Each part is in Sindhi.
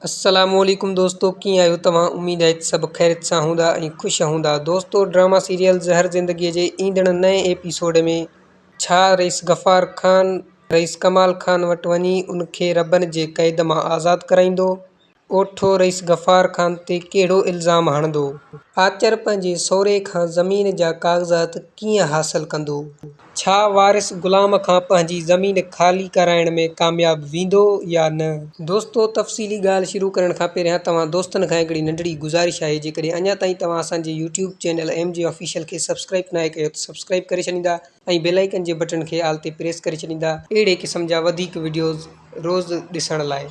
السلام عليڪم دوستو ڪيئن آهيو توهان اميد آهي ته سڀ خيريت سان هوندا ۽ خوش هوندا دوستو ڊراما سيريل زهر زندگي جي ايندڙ نئين ايپيسوڊ ۾ ڇا رئيس غفار خان رئيس ڪمال خان وٽ وڃي ان کي ربن جي قيد مان آزاد ڪرائيندو؟ اوٺو رئيس غفار خان تي ڪهڙو الزام هڻندو؟ آچر پنهنجي سهري کان زمين جا ڪاغذات ڪيئن حاصل ڪندو؟ ڇا وارث غلام کان پنهنجي زمين خالي ڪرائڻ ۾ ڪامياب ويندو يا نه؟ دوستو تفصيلي ڳالهه شروع ڪرڻ کان پهريان توهان دوستن کان هڪڙي ننڍڙي گذارش آهي جيڪڏهن اڃا تائين توهان اسان جي YouTube channel M G official کي سبسڪرائيب ناهي ڪيو ته سبسڪرائيب ڪري ڇڏيندا ۽ بيل آئيڪن جي بٽڻ کي آل تي پريس ڪري ڇڏيندا اهڙي قسم جا وڌيڪ وڊيوز روز ڏسڻ لاء.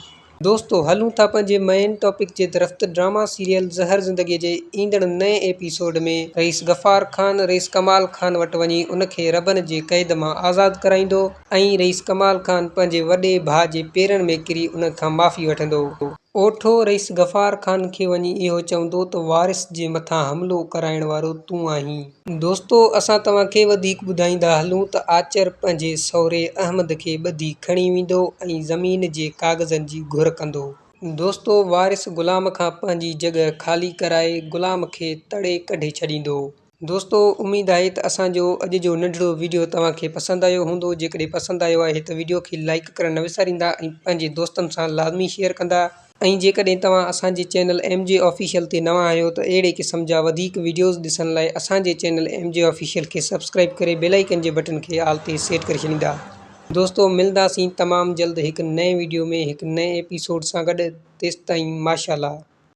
دوستو هلون ٿا پنهنجي مئين ٽاپڪ جي طرف ته ڊراما سيريل زهر زندگي جي ايندڙ نئين ايپيسوڊ ۾ رئيس غفار خان رئيس ڪمال خان وٽ وڃي ان کي ربن جي قيد مان آزاد ڪرائيندو ۽ رئيس ڪمال خان پنهنجي وڏي ڀاء جي پيرن ۾ ڪري ان کان معافي وٺندو. اوٺو رئيس غفار خان کي وڃي اهو چوندو ته وارث جي مٿان حملو ڪرائڻ وارو تون آهين. دوستو اسان توهان کي وڌيڪ ٻڌائيندا هلون ته آچر پنهنجي سهري احمد کي ٻڌي کڻي ويندو ۽ زمين جي ڪاغذن جي گهر ڪندو. دوستو وارث غلام کان پنهنجي جڳهه خالي ڪرائي غلام کي تڙي ڪڍي ڇڏيندو. دوستو اميد آهي ته اسان جو اڄ جو ننڍڙو ويڊيو توهان کي پسند آيو هوندو جيڪڏهن پسند آيو آهي ته ويڊيو کي لائيڪ ڪرڻ نه وساريندا ۽ پنهنجي دوستن سان لازمي شيئر ڪندا. ۽ جيڪڏهن توهان اسان جي چينل ايم جي آفيشل تي نوان آهيو ته اهڙي قسم جا وڌيڪ وڊيوز ڏسڻ لاء اسان جي چينل ايم جي آفيشل کي سبسڪرائيب ڪري بيل آئيڪن جي بٽڻ کي آل تي سيٽ ڪري ڇڏيندا. دوستو ملنداسين تمام جلد هڪ نئين وڊيو ۾ هڪ نئين ايپيسوڊ سان گڏ تيستائين ماشاءالله.